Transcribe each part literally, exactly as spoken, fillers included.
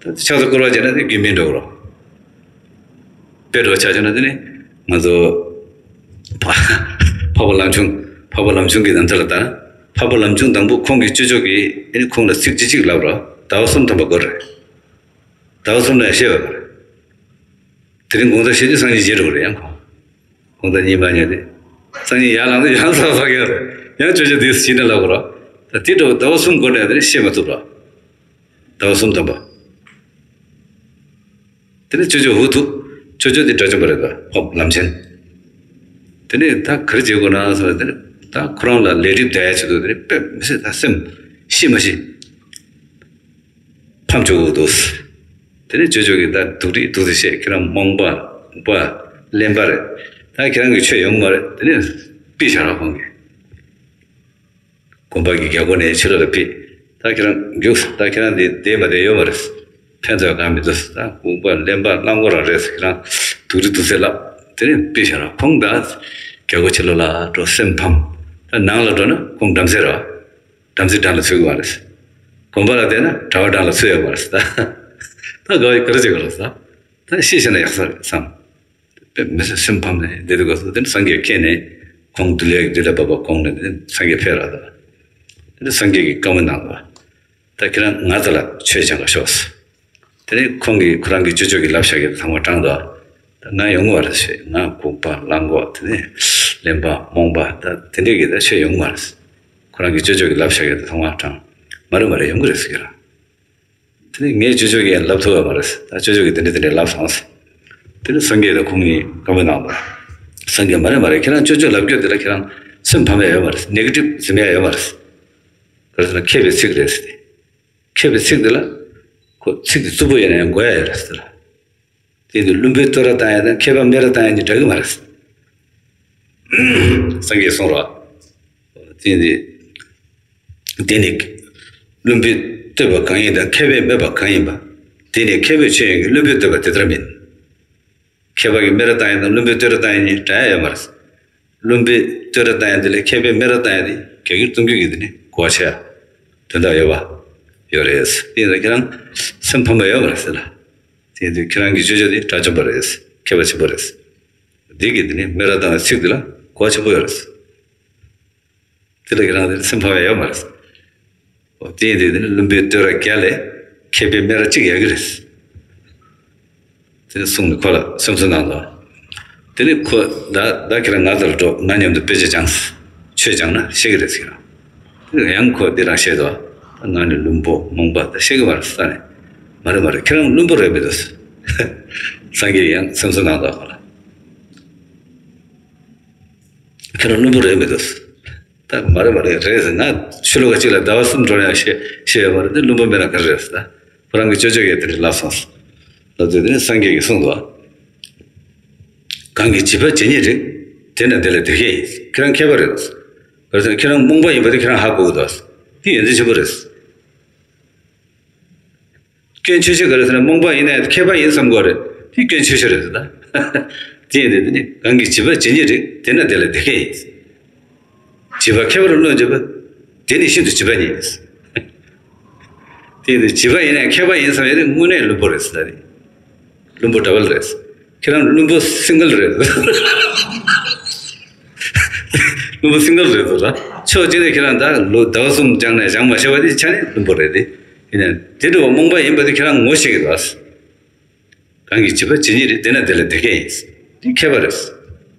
ཕྱག་འཚལ་བསྐོར་བ་བྱས་ན་དེ་རྒྱུན་སྨིན་འགྲོ་གི་རེད། དཔེ་འདྲ་བོ་ཆ་བཞག་ན་དེ་ནི་ང་ཚོ་འཕགས་པ་ལམ་ཆུང་འཕགས་པ་ལམ་ཆུང་གི་ནང་དུ་ལ་ལྟ་ན། འཕགས་པ་ལམ་ཆུང་དང་པོ་ཁོང་གི་སྤྱོད་ཕྱོགས་ཀྱིས་ཨེ་ནི་ཁོང་ལ་ཚིག་གཅིག་གཅིག་ལབ་རོགས། ཟླ་བ་གསུམ་ཐམ་པ་འགོར་རེད། ཟླ་བ་གསུམ་ལ་ཤེས་པ་མ་རེད། དེ་རིང་དགོང་དག་བཤད་རྒྱུ་སང་ཉིན་བརྗེད་འགྲོ་གི་རེད། ཡང་ཁོང་དགོང་དག་གཉིད་མ་ཉལ་ཏེ། སང་ཉིན་ཡར་ལངས་ཏེ་ཡང་ཟ་ཟ་གི་རེད། ཡང་ཅོ་ཅོ་དེ་ཤི་ན་ལབ་རོགས། ད་དེ་འདྲ་བོ་ཟླ་བ་གསུམ་འགོར་ནས་དེ་ནི་ཤེས་མ་ཐུབ་རོགས། ཟླ་བ་གསུམ་ཐམ་པ། དེ་ནས་ཅོ་ཅོ་འུ་ཐུག་ཅོ་ཅོ་དེ་དགྲ་བཅོམ་པ་རེད་པ། འཕགས་པ་ལམ་ཆེན། དེ་ནས་ད་ག་རེ་བྱེད་དགོས་ན་ཟེར་ན། དེ་ནས་ད་ཁོ་རང་ལ་ལས་སྒྲིབ་བསྡད་ཡ་ཆེད་དུ་དེ་ནས་དཔེ་མི་སྲིད་ད་སེམས་ཤི་མ་ཤི་ཕམ་བཅུག་དགོས་འདུག་དེ་ནས་ཅོ་ཅོ་གིས་ད་སྡུག་རིགས་སྡུག་ཚེ་བཤད། ཁྱེད་རང་རྨོངས་པ་པ་གླེན་པ་རེད། ད་ཁྱེད་རང་གི་ཆོས་ཡོང་གི་མ་རེད། དེ་ནས་ཕུད་བཞག་རོགས་ཁོང་གིས། དགོན་པ་གི་རྒྱལ་སྒོ་ནས་ཕྱི་ལོགས་ལ་ཕུད། ད་ཁྱེད་རང་རྒྱུགས། ད་ཁྱེད་རང་འདི་བསྡད་མ་བསྡད་ཡོད་མ་རེད། ཕན་ཐོགས་གང་མི་འདུག་ད་ལྐུགས་པ་གླེན་པ་གླང་མགོ་རང་རེད། ཁྱེད་རང་སྡུག་རིགས་སྡུག་ཚེ་ལབ། དེ་ནས་ཕུད་བཞག་རོགས། ཁོང་ད་རྒྱལ་སྒོ་ཕྱི་ལོགས་ལ་འགྲོ་སེམས་ཕམ། ད་ནང་ལ་འགྲོ་ན་ཁོང་བྲམ་ཟེ་རེད་པ། བྲམ་ཟེ་འགྲམ་ལ་ཚུད་ཀྱི་མ་རེད། དགོན་པ་ལ་བསྡད་ན་གྲྭ་པ་འགྲམ་ལ་ཚུད་ཡོད་མ་རེད། ད་ད་ག་བ་ག་རེ་བྱེད་དགོས་རེད། ད་ད་ཤི་ཤི་ན་ཡག་ས་རེད་བསམ། དཔེ་མི་སྲིད་སེམས་ཕམ་ནས་བསྡད་དུས་སྐབས་སུ་དེ་ནི་སངས་རྒྱས་མཁྱེན་ནས་ཁོང་འདུལ་ཡག་འདི་ལ་བབ་པ་དགོངས་ནས་དེ་ནི་སངས་རྒྱས་ཕེབས་ར། ད་དེ་ནི་སངས་རྒྱས་ཀྱིས་བཀའ་མོལ་གནང་བ། ད་ཁྱེད་རང་ང་ཚོ་ལ་ཆོས་སྦྱང་ག་ཤོག་དེ་ནི་ཁོང་གིས་ཁོ་རང་གི་ཅོ་ཅོ་གིས་ལབ་བཞག་གི་ཚང་མ་དྲངས་དོ། ད་ང་ཡོང་གི་མ་རེད་ཟེར། ང་ལྐུགས་པ་གླང་མགོ་དེ་ནི་གླེན་པ་རྨོངས་པ་ད་དེ་འདྲས་ཀྱི་ད་ཆོས་ཡོང་གི་མ་རེད། ཁོ་རང་གི་ཅོ་ཅོ་གིས་ལབ་བཞག་གི་ཚང་མ་དྲངས། མ་རེད་མ་རེད། ཡོང་གི་རེད་ཟེར་གྱི་ར། དེ་ནས་ངའི་ཅོ་ཅོ་གིས་ཡང་ལབ་ཐུབ་ཡོད་མ་རེད། ད་ཅོ་ཅོ་གིས་དེ་འདྲ་དེ་འདྲ་ལབ་སོང་ཟེར། དེ་ནས་སངས་རྒྱས་དང་ཁོང་གཉིས་བཀའ་མོལ་གནང་བ། སངས་རྒྱས་མ་རེད་མ་རེད། ཁྱེད་རང་ཅོ་ཅོ་ལབ་རྒྱུ་དེ་ལ་ཁྱེད་རང་སེམས་ཕམ་ཡ་ཡོད་མ་རེད། ནེ་གེ་ཊིབ་འཛིན་ཡ་ཡོད་མ་རེད། ག་རེ་ཟེར་ན་མཁས་པའི་ཚིག་རེད་ཟེར་ཏེ། མཁས་པའི་ཚིག་དེ་ལ་ཁོ་ཚིག་དེ་རྩུབ་པོ་ཡོད་ན་ཡང་གོ་ཡ་ཡོད་རེད་ཟེར་ཏེ། དེ་ཡིན་དུས་བླུན་པོས་བསྟོད་ར་བཏང་ཡ་དང་མཁས་པས་སྨད་ར་བཏང་ཡ་གཉིས་འདྲ་གི་མ་རེད། སངས་རྒྱས་གསུངས་རོགས། དེ་ཡིན་དུས། དེ་ནི་བླུན་པོས་བསྟོད་པ་གང་ཡིན་དང་མཁས་པས་སྨད་པ་གང་ཡིན་པ། དེ་ནི་མཁས་པའི་ཆོས་ཡིན་གྱི་བླུན་པོས་བསྟོད་པ་དེ་ལྟར་མིན། མཁས་པ་གིས་སྨད་ར་བཏང་ཡ་དང་བླུན་པོས་བསྟོད་ར་བཏང་ཡ་གཉིས་འདྲ་ཡ་ཡོད་མ་རེད། བླུན་པོས་བསྟོད་ར་བཏང་ཡ་དེ་ལས་མཁས་པས་སྨད་ར་བཏང་ཡ་དེ་ག་གིར་གཏོང་རྒྱུ་གི་དེ་ནི་གོ་བ་ཆེ་ཡ། དོན་དག་ཡོད་པ་ཡོད་རེད། དེ་ཡིན་ན་ཁྱེད་རང་སེམས་ཕམ་པ་ཡོད་མ་རེད་ཟེར་ལ། དེ་ཡིན་དུས་ཁྱེད་རང་གི་ཅོ་ཅོ་དེ་དགྲ་བཅོམ་པ་རེད། མཁས་པ་ཆེན་པོ་རེད། འདི་གི་དེ་ནི་སྨད་ར་བཏང་བའི་ཚིག་འདི་ལ་གོ་བ་ཆེན་པོ་ཡོད་རེད། དེ་ལ་ཁྱེད་རང་དེ་སེམས་ཕམ་ཡ་ཡོད་མ་རེད། འོ་དེ་ཡིན་དུས་དེ་ནི་བླུན་པོས་བསྟོད་ར་བརྒྱ་ལས་མཁས་པས་སྨད་ར་གཅིག་ཡག་གི་རེད། དེ་ནི་གསུངས་ནས་ཁོ་ལ་སེམས་གསོ་གནང་དོ། དེ་ནི་ཁོ་ད་ད་ཁྱེད་རང་ང་ཚོ་ལ་འགྲོ། ང་མཉམ་དུ་དཔེ་ཆ་སྦྱངས། ཆོས་སྦྱངས་ན་ཤེས་ཀྱི་རེད་ཟེར་གྱི་རེད། དེ་ནི་ཡང་ཁོ་འདི་རང་བཤད་དོ། ང་ནི་བླུན་པོ་རྨོངས་པ་ད་ཤེས་ཀྱི་མ་རེད་ཟེར་ནས། མ་རེད་མ་རེད། ཁྱེད་རང་བླུན་པོ་རེད་མི་འདུག་སངས་རྒྱས་ཡང་སེམས་གསོ་གནང་དོ་ཁོ་ལ། ཁྱེད་རང་བླུན་པོ་རེད་མི་འདུག་ད་མ་རེད་མ་རེད། རེད་ཟེར། ང་ཕྱི་ལོགས་ཀ་གཅིག་ལ་ཟླ་བ་གསུམ་འགྲོ་ཡང་ཤེས་ཤེས་ཡོད་མ་རེད། འདི་བླུན་པོ་མེད་ན་ག་རེ་རེད་ཟེར། ད་ཁོ་རང་གི་ཅོ་ཅོ་གིས་དེ་འདྲ་ལབ་སོང་ཟེར། ལབ་དུས་དེ་ནི་སངས་རྒྱས་ཀྱིས་གསུངས་འདུག་གང་གིས་བྱིས་པ་བྱེད་སྙིང་རིགས། དེ་ན་དེ་ལས་དེ་སྐད་ཡིན། ཁྱེད་རང་མཁས་པ་རེད། ག་རེ་ཟེར་ན་ཁྱེད་རང་རྨོངས་པ་ཡིན་པ་དེ་ཁྱེད་རང་ཧ་གོ་གི་འདུག་དེ་ཡོན་ཏན་ཆེན་པོ་རེད། སྐྱོན་ཆེ་ཤོས་ག་རེ་ཟེར་ན་རྨོངས་པ་ཡིན་ནའི་མཁས་པ་ཡིན་བསམ་དགོས་རེད། དེ་སྐྱོན་ཆེ་ཤོས་རེད་ཟེར་ད། དེ་ཡིན་དུས་དེ་ནི་གང་གིས་བྱིས་པ་བྱེད་སྙིང་རིགས། དེ་ན་དེ་ལས་དེ་སྐད་ཡིན། བྱིས་པ་མཁས་པར་བློ་འཇོག་པ། དེ་ནི་ཤིན་ཏུ་བྱིས་པ་ཉིད། དེ་ཡིན་དུས་བྱིས་པ་ཡིན་ནའི་མཁས་པ་ཡིན་བསམ་ཡ་དེ་དངོས་གནས་བླུན་པོ་རེད་ཟེར་ད་རེད། བླུན་པོ་ཌབ་བལ་རེད། ཁྱེད་རང་བླུན་པོ་སིང་གལ་རེད། བླུན་པོ་སིང་གལ་རེད་ཟེར་ད། ཕྱོགས་གཅིག་ནས་ཁྱེད་རང་ད་ལོ་ཟླ་བ་གསུམ་སྦྱངས་ནས་སྦྱང་མ་ཤེས་པ་དེ་ཆ་ནས་བླུན་པོ་རེད་དེ། ཡིན་ནའི་དེ་འདྲ་བ་རྨོངས་པ་ཡིན་པ་དེ་ཁྱེད་རང་ངོ་ཤེས་ཀྱི་འདུག་གང་གིས་བྱིས་པ་བྱེད་སྙིང་རེད། དེ་ན་དེ་ལས་དེ་སྐད་ཡིན། འདི་མཁས་པ་རེད། བྱས་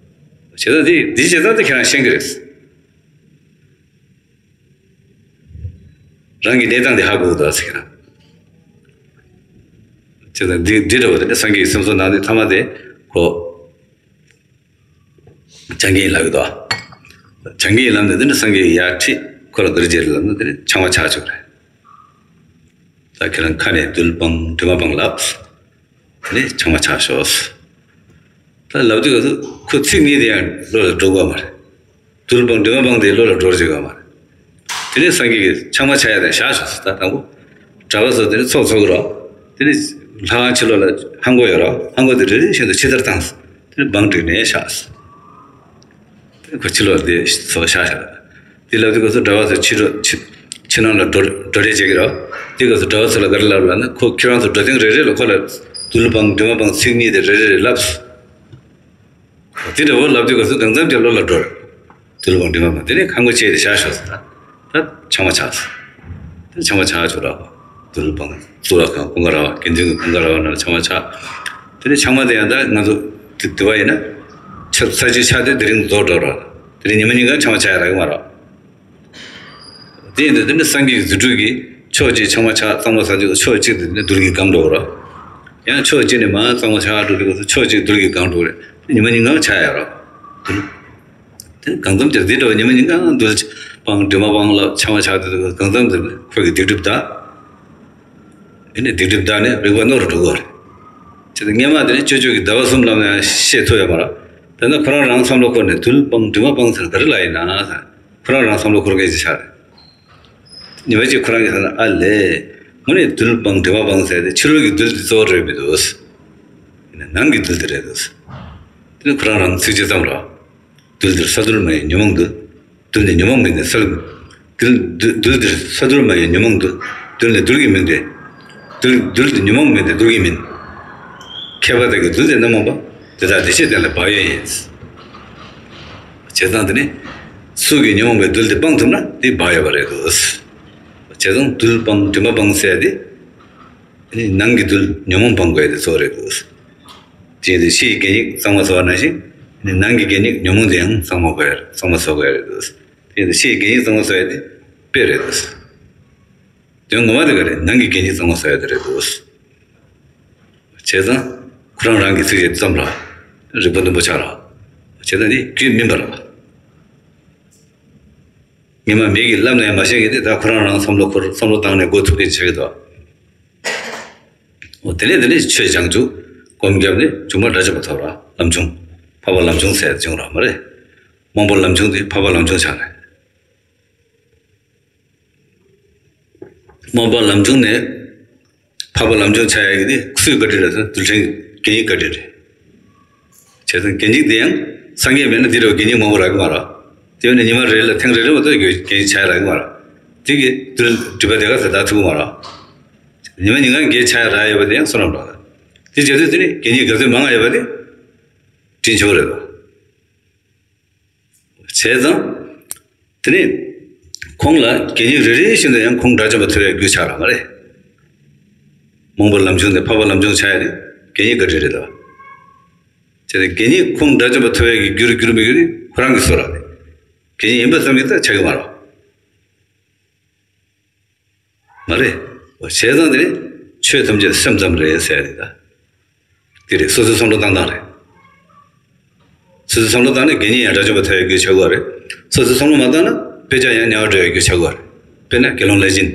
ཙང་འདི་འདི་བྱས་ཙང་དེ་ཁྱེད་རང་ཤེས་ཀྱི་རེད། རང་གི་གནས་སྟངས་དེ་ཧ་གོ་གི་འདུག་ཟེར་གྱི་རེད། བྱས་ཙང་འདི་འདི་འདྲ་བ་དེ་ནི་སངས་རྒྱས་ཀྱི་སེམས་གསོ་གནང་དུས་ཐ་མ་དེ་ཁོ། བྱང་གི་ལབ་ཡོད་དོ། བྱང་གི་ལབ་ནས་དེ་ནི་སངས་རྒྱས་ཡར་ཁྲིད། ཁོ་ལ་གུ་རུ་རྗེ་ལབ་ནས་དེ་ནི་འཕྱང་བ་ཆག་ཆོག་རེད། ད་ཁྱེད་རང་ཁ་ནས་རྡུལ་སྤངས་དྲི་མ་སྤངས་ལབ། དེ་ནི་འཕྱང་བ་ཆག་ཤོག་ད་ལབ་དུས་ཁོ་ཚིག་གཉིས་དེ་ཡང་བློ་ལ་འགྲོ་གི་མ་རེད། རྡུལ་སྤངས་དྲི་མ་སྤངས་དེ་བློ་ལ་འགྲོ་བཅུག་གི་མ་རེད། དེ་ནས་སངས་རྒྱས་ཀྱིས་འཕྱང་མ་ཆག་ཡ་དེ་བཞག་ཤོག་ཟེར། ད་དང་པོ་གྲྭ་པ་ཚོ་དེ་ནས་ཚོགས་འཚོགས་ཀྱི་རོགས། དེ་ནས་ལྷ་ཁང་ཕྱི་ལོགས་ལ་ལྷམ་གོག་ཡོད་རོགས། ལྷམ་གོག་དེ་རེ་རེ་བཞིན་དུ་ཕྱི་བདར་བཏང་ཟེར། དེ་ནས་སྦང་བསྒྲིགས་ནས་བཞག་ཟེར། དེ་ནས་ཁོ་ཕྱི་ལོགས་དེ་ཚོ་བཞག་ཤག་དེ་ལབ་དུས་ཁོ་ཚོ་གྲྭ་པ་ཚོ་ཕྱི་རོ་ཕྱི་ ཕྱི་ནང་ལ་འགྲོ་འགྲོ་གྲོན་བྱེད་ཀྱི་རེད། དེ་སྐབས་སུ་གྲྭ་པ་ཚོ་ལ་ག་རེ་ལབ་ལབ་ན། ཁོ་ཁྱེད་རང་ཚོ་འགྲོ་ཐེངས་རེ་རེ་ལ་ཁོ་ལ་འདུལ་བང་དྲི་མ་བང་ཚིག་གཉིས་དེ་རེ་རེ་རེ་ལབ། དེ་འདྲ་བོ་ལབ་དུས་སྐབས་སུ་གང་འཚམ་གྱི་བློ་ལ་འགྲོ་རེད། འདུལ་བང་དྲི་མ་བང་དེ་ནས་ཁང་པ་ཕྱེ་སྟེ་བཞག་ཤོག་ཟེར། ད་ད་ཆང་མ་ཆག་ཟེར། དེ་ཆང་མ་ཆག་ཆོག་ར། འདུལ་བང་གཙུག་ལག་ཁང་ཀུན་དགའ་ར་བ། དགེ་འདུན་གྱི་ཀུན་དགའ་ར་བ་ནང་ལ་ཆང་མ་ཆག། དེ་ནས་ཆང་མ་དེ་ཡང་ད་ང་ཚོ་དེ་དེ་བ་ཡིན་ན་ཆབ་ས་ཆུ་ཆག་དེ་དེ་རིང་རྫོགས་འགྲོ་ར། དེ་ནས་ཉི་མ་ཉིན་གང་ཆང་མ་ཆག་ཡ་རག་གི་མ་རེད། དེ་ཡིན་དུས་དེ་ནི་སངས་རྒྱས་ཀྱི་རྫུ་འཕྲུལ་གྱིས་ཕྱོགས་གཅིག་ཆང་མ་ཆག་གཙང་མ་ཟ་རྒྱུ། ཕྱོགས་གཅིག་ཏུ་དེ་ནི་རྡུལ་གྱིས་གང་འགྲོ་ར། ཡང་ཕྱོགས་གཅིག་ནས་མར་གཙང་མ་ཆག་འགྲོ་དུས་སྐབས་སུ་ཕྱོགས་གཅིག་རྡུལ་གྱིས་གང་འགྲོ་རེད། ཉི་མ་ཉིན་གང་ཆག་ཡ་ར། དེ་གང་འཚམ་ཅིག་འདི་འདྲ་བ་ཉི་མ་ཉིན་གང་འདུལ་བང་དྲི་མ་བང་ལ་ཆང་མ་ཆག་དུས་སྐབས་གང་འཚམ་དེ་ཁོས་ཀྱི་སྡིག་སྒྲིབ་དག། དེ་ནས་སྡིག་སྒྲིབ་དག་ནས་རིག་པ་རྣོ་རུ་འགྲོ་གི་རེད། བྱས་ཙང་སྔོན་མ་དེ་ནས་སྤྱོད་ཕྱོགས་ཀྱི་ཟླ་བ་གསུམ་ལམ་ཡང་ཤེས་ཐུབ་ཡོད་མ་རེད། ད་ནི་ཁོ་རང་རང་བསམ་བློ་འཁོར་ནས་འདུལ་བང་དྲི་མ་བང་ཟེར་ག་རེ་ལབ་ཡིན་ན་ཟེར། ཁོ་རང་རང་བསམ་བློ་འཁོར་མཁན་ཅིག་ཆགས་རེད། ཉི་མ་གཅིག་ཁོ་རང་གིས་ཟེར་ན། ཨ་ལས། དངོས་གནས་འདུལ་བང་དྲི་མ་བང་ཟེར་དེ་ཕྱི་རོལ་གྱི་རྡུལ་དེ་གཙོ་བོ་རེད་མི་འདུག། ཡིན་ན་ནང་གི་རྡུལ་དེ་རེད་འདུག། དེ་ནི་ཁོ་རང་རང་ཚིགས་བཅད་ཙམ་རེད། རྡུལ་འདིར་ས་རྡུལ་མ་ཡིན་ཉོན་མོངས་རྡུལ། རྡུལ་ནི་ཉོན་མོངས་མིན་ཏེ་ས་རྡུལ། རྡུལ་རྡུལ་འདིར་ས་རྡུལ་མ་ཡིན་ཉོན་མོངས་རྡུལ། རྡུལ་ནི་རྡུལ་གྱི་མིན་ཏེ། རྡུལ་རྡུལ་འདི་ཉོན་མོངས་མིན་ཏེ་རྡུལ་གྱི་མིན། ཁྱད་པར་དག་གི་རྡུལ་དེ་རྣམ་མང་པ། དེ་དག་བདེ་གཤེགས་སྟེང་ལ་བག་ཡོད་ཡིན། བྱས་ཙང་དེ་ནི་སུ་གིས་ཉོན་མོངས་པའི་རྡུལ་དེ་སྤངས་ཐུབ་ན་དེ་བག་ཡོད་པ་རེད་འདུག། བྱས་ཙང་འདུལ་སྤང་དྲི་མ་སྤང་ཟེར་ཡ་དེ། དེ་ནི་ནང་གི་རྡུལ་ཉོན་མོངས་སྤང་དགོས་ཡ་དེ་གཙོ་བོ་རེད་འདུག། དེ་ཡིན་དུས་ཕྱི་ཡི་གད་སྙིགས་གཙང་མ་བཟོ་བ་ནང་བཞིན། དེ་ནི་ནང་གི་གད་སྙིགས་ཉོན་མོངས་དེ་ཡང་གཙང་མ་དགོས་ཡ་རེད། གཙང་མ་བཟོ་དགོས་ཡ་རེད་འདུག། དེ་ཡིན་དུས་ཕྱི་ཡི་གད་སྙིགས་གཙང་མ་བཟོ་ཡ་དེ་དཔེ་རེད་འདུག། དོན་ངོ་མ་དེ་ག་རེད། ནང་གི་གད་སྙིགས་གཙང་མ་བཟོ་ཡ་དེ་རེད་འདུག། བྱས་ཙང་ཁོ་རང་རང་གི་ཚིགས་བཅད་ཙམ་ར། རིག་པ་རྣོན་པོ་ཆགས་ར། བྱས་ཙང་དེ་རྒྱུད་སྨིན་པ་རེད་པ། སྔོན་མ་མི་གིས་བསླབས་ནའང་མ་ཤེས་མཁན་དེ་ད་ཁོ་རང་རང་བསམ་བློ་འཁོར། བསམ་བློ་བཏང་ནས་འགོ་ཐུབ་མཁན་ཆགས་ཀྱི་འདུག། འོ་དེ་ནས་དེ་ནས་ཆོས་བྱང་ཆུབ་སྒོམ་བརྒྱབ་ནས་བྱུང་བ་དགྲ་བཅོམ་པ་ཐོབ་ར། ལམ་བྱུང་། འཕགས་པ་ལམ་བྱུང་ཟེར་ཡ་བྱུང་ར་མ་རེད། རྨོངས་པ་ལམ་བྱུང་དེ་འཕགས་པ་ལམ་བྱུང་ཆགས་ནས། རྨོངས་པ་ལམ་བྱུང་ནས་འཕགས་པ་ལམ་བྱུང་ཆགས་ཡ་གི་དེ་སུའི་བཀའ་དྲིན་རེད་ཟེར་ན་རྡུལ་ཕྲན་གྱི་གད་སྙིགས་བཀའ་དྲིན་རེད། བྱས་ཙང་གད་སྙིགས་དེ་ཡང་སངས་རྒྱས་མེད་ན་འདི་འདྲ་བའི་གད་སྙིགས་མང་པོ་རག་གི་མ་རེད། དེ་བས་ན་ཉི་མ་རེ་ལ་ཐེངས་རེ་རེ་མ་གཏོགས་གད་སྙིགས་ཆགས་ཡ་རག་གི་མ་རེད། དེ་གི་རྡུལ་སྒྲིབ་པ་དེ་ག་ཚོད་དག་ཐུབ་ཀྱི་མ་རེད། ཉི་མ་ཉིན་གང་གད་ཆགས་ཡ་རག་ཡོད་པ་དེ་ཡང་བསོད་ནམས་རེད། དེ་བྱས་དུས་དེ་ནི་གད་སྙིགས་ག་ཚོད་མང་ང་ཡོད་པ་དེ་དྲིན་ཆེན་པོ་རེད་དོ། བྱས་ཙང་། དེ་ནས་ཁོང་ལ་གད་སྙིགས་རེ་རེ་བཞིན་དུ་ཡང་ཁོང་དགྲ་བཅོམ་པ་ཐོབ་པའི་རྒྱུ་ཆགས་ར་མ་རེད། རྨོངས་པ་ལམ་བྱུང་ནས་འཕགས་པ་ལམ་བྱུང་ཆགས་ཡ་དེ་གད་སྙིགས་བཀའ་དྲིན་རེད་དོ། བྱས་ཏེ་གད་སྙིགས་ཁོང་དགྲ་བཅོམ་པ་ཐོབ་པའི་རྒྱུ་རུ་འགྱུར་མི་འགྱུར་དེ་ཁོ་རང་གི་བཟོ་ར་རེད། གད་སྙིགས་ཡིན་པ་ཙམ་གྱིས་ད་ཆགས་ཀྱི་མ་རེད། མ་རེད། བྱས་ཙང་དེ་ནི་ཆོས་ཐམས་ཅད་སེམས་ཙམ་རེད་ཟེར་ཡ་རེད་ད། དེ་རེད། སོ་སོའི་བསམ་བློ་བཏང་སྟངས་རེད། སོ་སོའི་བསམ་བློ་བཏང་ནས་དགེ་བསྙེན་ཡང་དགྲ་བཅོམ་པ་ཐོབ་ཡག་རྒྱུ་ཆགས་ཀྱི་རེད། སོ་སོའི་བསམ་བློ་མ་བཏང་ན་དཔེ་ཆ་ཡང་དམྱལ་བ་འགྲོ་ཡག་རྒྱུ་ཆགས་ཀྱི་རེད། དཔེར་ན་དགེ་སློང་ལས་སྦྱིན།